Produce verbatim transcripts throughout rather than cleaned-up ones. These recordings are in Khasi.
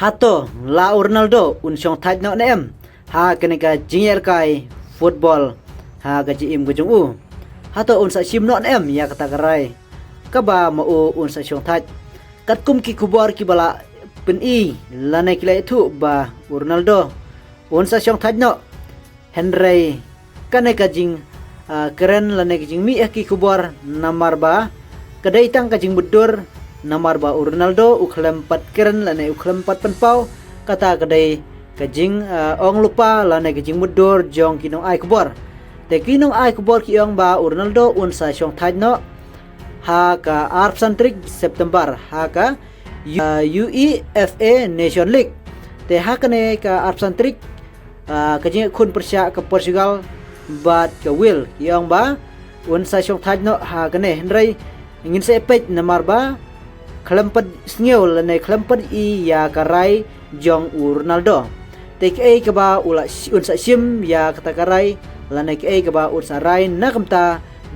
Hato la u Ronaldo un shong thait noh ne em ha kane ka jingïalehkai football ha ka jingim ka jong u? Hato un sa shim noh ne em ïa kata ka rai kaba ma u un sa shong thait? Katkum ki khubor kiba la pyni lane ki la ïathuh ba u Ronaldo un sa shong thait noh. Hynrei kane ka jing, ah, kren lane ka jingmih ha ki khubor namar ba ka dei tang ka jingmutdur, namar ba u Ronaldo u khlem pat kren lane u khlem pat pynpaw. Kata ka dei ka jing, ah, ong lypa lane ka jingmutdur jong ki nongai khubor. Te ki nongai khubor ki ong ba u Ronaldo un sa shong thait noh ha ka arphew san tarik September ha ka U-, ah, UEFA Nation League. Te ha kane ka arphew san tarik, ah, ka jingïakhun pyrshah ka Portugal bad ka Wales, ki ong ba un sa shong thait noh ha kane, hynrei ngin sa ïa peit namar ba khlem pat sngew lane khlem pat i ïa ka rai jong u Ronaldo. Te kaei kaba u la sh-, un sa shim ïa kata ka rai lane kaei kaba un sa rai na ka bynta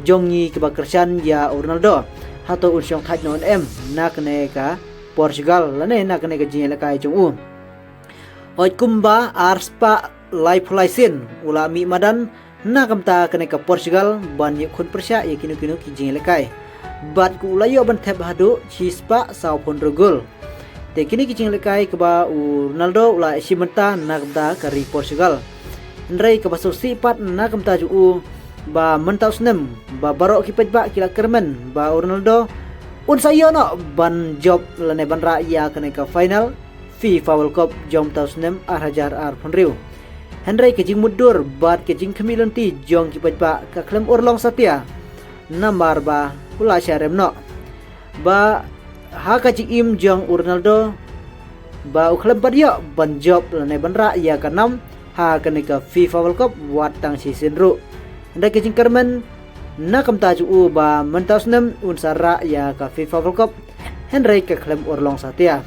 jong ngi kiba kyrshan ïa u Ronaldo? Hato un shong thait noh ne em na kane ka Portugal lane na kane ka jingïalehkai jong u? Hooid, kumba arspah laiphew lai sien u la mih madan na ka bynta kane ka Portugal ban ïakhun pyrshah ïa kino kino ki jingïalehkai. Bad u la ïoh ban thep haduh shispah sawphew hynriew gol. Te kine ki jingïalehkai kaba u Ronaldo u la ïashim bynta na ka bynta ka ri Portugal. Hynrei kaba sngewsih pat na ka bynta jong u ba mynta u snem ba baroh ki paidbah ki la kyrmen ba u Ronaldo un sa ïoh noh ban jop lane ban rah ïa kane ka final FIFA World Cup jong mynta u snem ar hajar arphew hynriew. Hynrei ka jingmutdur bad ka jingkhmih lynti jong ki paidbah ka khlem urlong satia namar ba u la shah rem noh. Ba ha ka jingim jong u Ronaldo ba u khlem pat ïoh ban jop lane ban rah ïa ka nam ha kane ka FIFA World Cup wat tang shisien ruh. Hynrei ka jingkyrmen na ka bynta jong u ba mynta u snem un sa rah ïa ka FIFA World Cup, hynrei ka khlem urlong satia.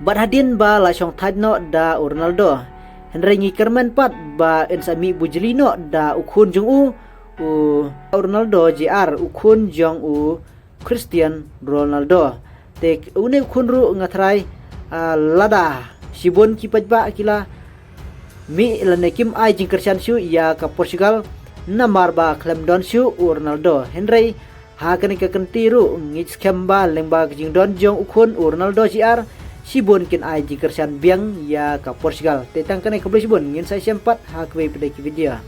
Bad hadien ba la shong thait noh da u Ronaldo, hynrei ngi kyrmen pat ba un sa mih bujli noh da u khun jong u, u Ronaldo Junior, u khun jong u Cristiano Ronaldo. Te une u khun ruh nga tharai, ah, lada shibun ki paidbah ki la mih lane kim ai jingkyrshan shuh ïa ka Portugal namar ba khlem don shuh u Ronaldo. Hynrei ha kane ka kynti ruh ngi skhem ba lyngba ka jingdon jong u khun u Ronaldo Junior, shibun kin ai jingkyrshan biang ïa ka Portugal. Te tang kane, khublei shibun, ngin sa ïashem pat ha kawei pat de ki video.